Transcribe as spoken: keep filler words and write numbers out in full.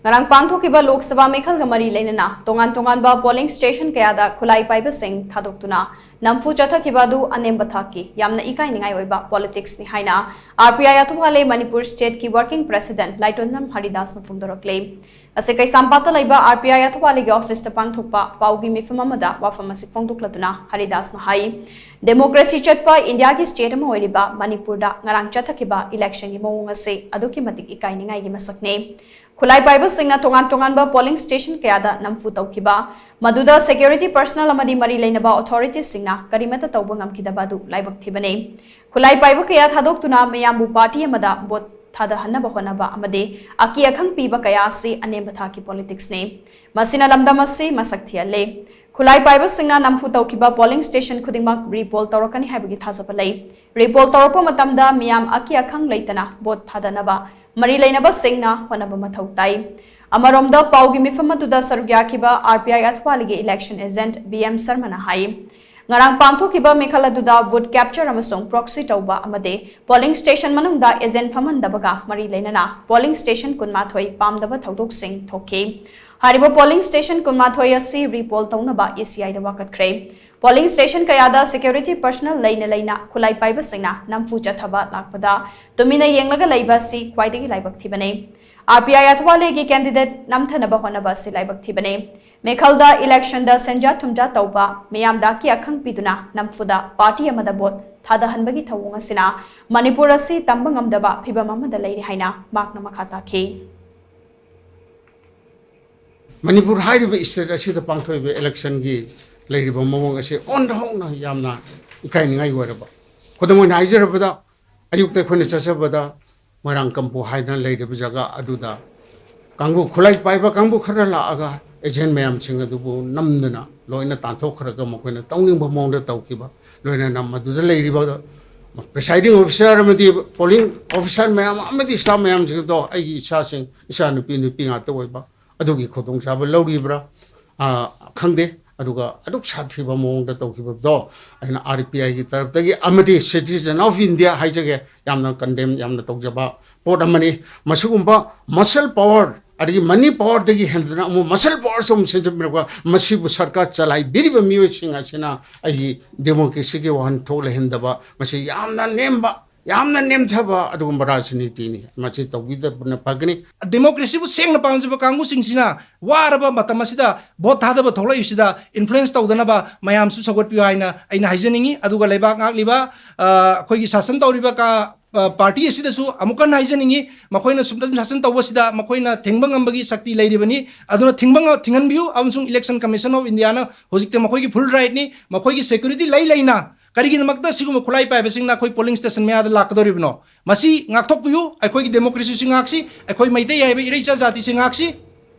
ꯉꯔꯥꯡ ꯄꯥꯡꯊꯣꯛꯈꯤꯕ ꯂꯣꯛ ꯁꯚꯥ ꯃꯤꯈꯜꯒ ꯃꯔꯤ ꯂꯩꯅꯅ ꯇꯣꯉꯥꯟ ꯇꯣꯉꯥꯟꯕ polling station ꯀꯌꯥꯗ ꯈꯨꯠꯂꯥꯏ ꯄꯥꯏꯕꯁꯤꯡ ꯊꯥꯗꯣꯛꯇꯨꯅ ꯅꯝꯐꯨ ꯆꯠꯊꯈꯤꯕ ꯑꯗꯨ ꯑꯅꯦꯝꯕ ꯊꯥꯛꯀꯤ ꯌꯥꯝꯅ ꯏꯀꯥꯏꯅꯤꯡꯉꯥꯏ ꯑꯣꯏꯕ politics ꯅꯤ ꯍꯥꯏꯅ R P I ꯑꯊꯨꯋꯥꯂꯦ Manipur state ꯀꯤ working president ꯂꯥꯏꯇꯣꯟꯖꯝ ꯍꯔꯤꯗꯥꯁꯅ ꯐꯣꯡꯗꯣꯔꯛꯂꯤ꯫ ꯑꯁꯤ ꯀꯩꯁꯥꯝꯄꯥꯠꯇ ꯂꯩꯕ R P I ꯑꯊꯨꯋꯥꯂꯦꯒꯤ office ꯇ ꯄꯥꯡꯊꯣꯛꯄ ꯄꯥꯎꯒꯤ ꯃꯤꯐꯝ ꯑꯃꯗ ꯋꯥꯐꯝ ꯑꯁꯤ ꯐꯣꯡꯗꯣꯛꯂꯗꯨꯅ ꯍꯔꯤꯗꯥꯁꯅ ꯍꯥꯏ, democracy ꯆꯠꯄ ꯏꯟꯗꯤꯌꯥꯒꯤ state ꯑꯃ ꯑꯣꯏꯔꯤꯕ ꯃꯅꯤꯄꯨꯔꯗ ꯉꯔꯥꯡ ꯆꯠꯊꯈꯤꯕ election ꯒꯤ ꯃꯑꯣꯡ ꯑꯁꯤ ꯑꯗꯨꯛꯀꯤ ꯃꯇꯤꯛ ꯏꯀꯥꯏꯅꯤꯡꯉꯥꯏꯒꯤ ꯃꯁꯛꯅꯤ꯫ ꯈꯨꯠꯂꯥꯏ ꯄꯥꯏꯕꯁꯤꯡꯅ ꯇꯣꯉꯥꯟ ꯇꯣꯉꯥꯟꯕ polling station ꯀꯌꯥꯗ ꯅꯝꯐꯨ ꯇꯧꯈꯤꯕ, ꯃꯗꯨꯗ security personnel ꯑꯃꯗꯤ ꯃꯔꯤ ꯂꯩꯅꯕ authorities ꯁꯤꯡꯅ ꯀꯔꯤꯃꯠꯇ ꯇꯧꯕ ꯉꯝꯈꯤꯗꯕ ꯑꯗꯨ ꯂꯥꯏꯕꯛ ꯊꯤꯕꯅꯤ꯫ ꯈꯨꯠꯂꯥꯏ ꯄꯥꯏꯕ ꯀꯌꯥ ꯊꯥꯗꯣꯛꯇꯨꯅ ꯃꯤꯌꯥꯝꯕꯨ party ꯑꯃꯗ vote ꯊꯥꯗꯍꯟꯅꯕ ꯍꯣꯠꯅꯕ ꯑꯃꯗꯤ ꯑꯀꯤ ꯑꯈꯪ ꯄꯤꯕ ꯀꯌꯥ ꯑꯁꯤ ꯑꯅꯦꯝꯕ ꯊꯥꯛꯀꯤ politics ꯅꯤ꯫ ꯃꯁꯤꯅ ꯂꯝꯗꯝ ꯑꯁꯤ ꯃꯁꯛ ꯊꯤꯍꯜꯂꯦ꯫ ꯈꯨꯠꯂꯥꯏ ꯄꯥꯏꯕꯁꯤꯡꯅ ꯅꯝꯐꯨ ꯇꯧꯈꯤꯕ polling station ꯈꯨꯗꯤꯡꯃꯛ repoll ꯇꯧꯔꯛꯀꯅꯤ ꯍꯥꯏꯕꯒꯤ ꯊꯥꯖꯕ ꯂꯩ꯫ Repoll ꯇꯧꯔꯛꯄ ꯃꯇꯝꯗ ꯃꯤꯌꯥꯝ ꯑꯀꯤ ꯑꯈꯪ ꯂꯩꯇꯅ vote ꯊꯥꯗꯅꯕ ꯃꯔꯤ ꯂꯩꯅꯕꯁꯤꯡꯅ ꯍꯣꯠꯅꯕ ꯃꯊꯧ ꯇꯥꯏ꯫ ꯑꯃꯔꯣꯝꯗ ꯄꯥꯎꯒꯤ ꯃꯤꯐꯝ ꯑꯗꯨꯗ ꯁꯔꯨꯛ ꯌꯥꯈꯤꯕ R P I ꯑꯊꯨꯋꯥꯂꯦꯒꯤ election agent B M ꯁꯔꯃꯅ ꯍꯥꯏ, ꯉꯔꯥꯡ ꯄꯥꯡꯊꯣꯛꯈꯤꯕ ꯃꯤꯈꯜ ꯑꯗꯨꯗ vote capture ꯑꯃꯁꯨꯡ proxy ꯇꯧꯕ ꯑꯃꯗꯤ polling station ꯃꯅꯨꯡꯗ agent ꯐꯝꯍꯟꯗꯕꯒ ꯃꯔꯤ ꯂꯩꯅꯅ polling station ꯀꯨꯟꯃꯥꯊꯣꯏ ꯄꯥꯝꯗꯕ ꯊꯧꯗꯣꯛꯁꯤꯡ ꯊꯣꯛꯈꯤ꯫ ꯍꯥꯏꯔꯤꯕ polling station ꯀꯨꯟꯃꯥꯊꯣꯏ ꯑꯁꯤ repoll ꯇꯧꯅꯕ E C I the ꯋꯥꯀꯠꯈ꯭ꯔꯦ꯫ Polling station ꯀꯌꯥꯗ security personnel ꯂꯩꯅ ꯂꯩꯅ ꯈꯨꯠꯂꯥꯏ ꯄꯥꯏꯕꯁꯤꯡꯅ ꯅꯝꯐꯨ ꯆꯠꯊꯕ ꯂꯥꯛꯄꯗ ꯇꯨꯃꯤꯟꯅ ꯌꯦꯡꯂꯒ ꯂꯩꯕ ꯑꯁꯤ ꯈ꯭ꯋꯥꯏꯗꯒꯤ ꯂꯥꯏꯕꯛ ꯊꯤꯕꯅꯤ꯫ R P I ꯑꯊꯨꯋꯥꯂꯦꯒꯤ candidate ꯅꯝꯊꯅꯕ ꯍꯣꯠꯅꯕ ꯑꯁꯤ ꯂꯥꯏꯕꯛ ꯊꯤꯕꯅꯤ꯫ ꯃꯤꯈꯜꯗ election ꯗ ꯁꯦꯟꯖꯥ ꯊꯨꯝꯖꯥ ꯇꯧꯕ, ꯃꯤꯌꯥꯝꯗ ꯑꯀꯤ ꯑꯈꯪ ꯄꯤꯗꯨꯅ ꯅꯝꯐꯨꯗ party ꯑꯃꯗ vote ꯊꯥꯗꯍꯟꯕꯒꯤ ꯊꯧꯑꯣꯡ ꯑꯁꯤꯅ ꯃꯅꯤꯄꯨꯔ ꯑꯁꯤ ꯇꯝꯕ ꯉꯝꯗꯕ ꯐꯤꯚꯝ ꯑꯃꯗ ꯂꯩꯔꯤ ꯍꯥꯏꯅ ꯃꯍꯥꯛꯅ ꯃꯈꯥ ꯇꯥꯈꯤ꯫ ꯃꯅꯤꯄꯨꯔ ꯍꯥꯏꯔꯤꯕ state ꯑꯁꯤꯗ ꯄꯥꯡꯊꯣꯛꯏꯕ election ꯒꯤ ꯂꯩꯔꯤꯕ ꯃꯑꯣꯡ ꯑꯁꯤ ꯑꯣꯟꯊꯣꯛꯅ ꯌꯥꯝꯅ ꯏꯀꯥꯏꯅꯤꯡꯉꯥꯏ ꯑꯣꯏꯔꯕ꯫ ꯈꯨꯗꯝ ꯑꯣꯏꯅ ꯍꯥꯏꯖꯔꯕꯗ, ꯑꯌꯨꯛꯇ ꯑꯩꯈꯣꯏꯅ ꯆꯠꯆꯕꯗ ꯃꯣꯏꯔꯥꯡ ꯀꯝꯄꯨ ꯍꯥꯏꯗꯅ ꯂꯩꯔꯤꯕ ꯖꯒꯥ ꯑꯗꯨꯗ ꯀꯥꯡꯕꯨ, ꯈꯨꯠꯂꯥꯏ ꯄꯥꯏꯕ ꯀꯥꯡꯕꯨ ꯈꯔ ꯂꯥꯛꯑꯒ agent ꯃꯌꯥꯝꯁꯤꯡ ꯑꯗꯨꯕꯨ ꯅꯝꯗꯅ ꯂꯣꯏꯅ ꯇꯥꯟꯊꯣꯛꯈ꯭ꯔꯒ ꯃꯈꯣꯏꯅ ꯇꯧꯅꯤꯡꯕ ꯃꯑꯣꯡꯗ ꯇꯧꯈꯤꯕ, ꯂꯣꯏꯅꯅ ꯃꯗꯨꯗ ꯂꯩꯔꯤꯕ presiding officer ꯑꯃꯗꯤ polling officer ꯃꯌꯥꯝ ꯑꯃꯗꯤ staff ꯃꯌꯥꯝꯁꯤꯡ ꯑꯗꯣ ꯑꯩꯒꯤ ꯏꯆꯥꯁꯤꯡ, ꯏꯆꯥꯅꯨꯄꯤ, ꯅꯨꯄꯤ ꯉꯥꯛꯇ ꯑꯣꯏꯕ, ꯑꯗꯨꯒꯤ ꯈꯨꯗꯣꯡꯆꯥꯕ ꯂꯧꯔꯤꯕ꯭ꯔꯥ, ꯑ, ꯈꯪꯗꯦ꯫ ꯑꯗꯨꯒ ꯑꯗꯨꯛ ꯁꯥꯊꯤꯕ ꯃꯑꯣꯡꯗ ꯇꯧꯈꯤꯕꯗꯣ ꯑꯩꯅ R P I ꯒꯤ ꯇꯔꯞꯇꯒꯤ ꯑꯃꯗꯤ Citizen of India ꯍꯥꯏꯖꯒꯦ, ꯌꯥꯝꯅ condemn ꯌꯥꯝꯅ ꯇꯧꯖꯕ ꯄꯣꯠ ꯑꯃꯅꯤ꯫ ꯃꯁꯤꯒꯨꯝꯕ muscle power ꯑꯗꯒꯤ ꯃꯅꯤ ꯄꯥꯋꯔꯗꯒꯤ ꯍꯦꯟꯗꯨꯅ ꯑꯃꯨꯛ ꯃꯁꯜ ꯄꯥꯋꯔꯁꯨ ꯑꯃꯨꯛ ꯁꯤꯖꯤꯟꯅꯕꯤꯔꯛꯄ, ꯃꯁꯤꯕꯨ ꯁꯔꯀꯥꯔ ꯆꯂꯥꯏꯕꯤꯔꯤꯕ ꯃꯤꯑꯣꯏꯁꯤꯡ ꯑꯁꯤꯅ ꯑꯩꯒꯤ ꯗꯦꯃꯣꯀ꯭ꯔꯦꯁꯤꯒꯤ ꯋꯥꯍꯟꯊꯣꯛ ꯂꯩꯍꯟꯗꯕ, ꯃꯁꯤ ꯌꯥꯝꯅ ꯅꯦꯝꯕ, ꯌꯥꯝꯅ ꯅꯦꯝꯊꯕ ꯑꯗꯨꯒꯨꯝꯕ ꯔꯥꯖꯅꯤꯇꯤꯅꯤ꯫ ꯃꯁꯤ ꯇꯧꯕꯤꯗꯕꯅ ꯐꯒꯅꯤ꯫ ꯗꯦꯃꯣꯀ꯭ꯔꯦꯁꯤꯕꯨ ꯁꯦꯡꯅ ꯄꯥꯝꯖꯕ ꯀꯥꯡꯕꯨꯁꯤꯡꯁꯤꯅ ꯋꯥꯔꯕ ꯃꯇꯝ ꯑꯁꯤꯗ ꯚꯣꯠ ꯊꯥꯗꯕ ꯊꯣꯛꯂꯛꯏꯕꯁꯤꯗ ꯏꯟꯐ꯭ꯂꯨꯌꯦꯟꯁ ꯇꯧꯗꯅꯕ ꯃꯌꯥꯝꯁꯨ ꯁꯧꯒꯠꯄꯤꯌꯨ ꯍꯥꯏꯅ ꯑꯩꯅ ꯍꯥꯏꯖꯅꯤꯡꯉꯤ꯫ ꯑꯗꯨꯒ ꯂꯩꯕꯥꯛ ꯉꯥꯛꯂꯤꯕ, ꯑ, ꯑꯩꯈꯣꯏꯒꯤ ꯁꯥꯁꯟ ꯇꯧꯔꯤꯕ ꯀ-, ꯑ, ꯄꯥꯔꯇꯤ ꯑꯁꯤꯗꯁꯨ ꯑꯃꯨꯛ ꯍꯟꯅ ꯍꯥꯏꯖꯅꯤꯡꯉꯤ, ꯃꯈꯣꯏꯅ ꯁꯨꯝꯇꯪ ꯁꯥꯁꯟ ꯇꯧꯕꯁꯤꯗ ꯃꯈꯣꯏꯅ ꯊꯤꯡꯕ ꯉꯝꯕꯒꯤ ꯁꯛꯇꯤ ꯂꯩꯔꯤꯕꯅꯤ꯫ ꯑꯗꯨꯅ ꯊꯤꯡꯕ ꯉ-, ꯊꯤꯡꯍꯟꯕꯤꯌꯨ, ꯑꯃꯁꯨꯡ Election Commission of Indiaꯅ ꯍꯧꯖꯤꯛꯇ ꯃꯈꯣꯏꯒꯤ ꯐꯨꯜ ꯔꯥꯏꯠꯅꯤ, ꯃꯈꯣꯏꯒꯤ ꯁꯦꯀ꯭ꯌꯨꯔꯤꯇꯤ ꯂꯩ ꯂꯩꯅ ꯀꯔꯤꯒꯤꯗꯃꯛꯇ ꯁꯤꯒꯨꯝꯕ ꯈꯨꯠꯂꯥꯏ ꯄꯥꯏꯕꯁꯤꯡꯅ ꯑꯩꯈꯣꯏ ꯄꯣꯂꯤꯡ ꯁ꯭ꯇꯦꯁꯟ ꯃꯌꯥꯗ ꯂꯥꯛꯀꯗꯧꯔꯤꯕꯅꯣ? ꯃꯁꯤ ꯉꯥꯛꯊꯣꯛꯄꯤꯌꯨ꯫ ꯑꯩꯈꯣꯏꯒꯤ ꯗꯦꯃꯣꯀ꯭ꯔꯦꯁꯤꯁꯤ ꯉꯥꯛꯁꯤ, ꯑꯩꯈꯣꯏ ꯃꯩꯇꯩ ꯍꯥꯏꯕ ꯏꯔꯩꯆꯥ ꯖꯥꯇꯤꯁꯤ ꯉꯥꯛꯁꯤ꯫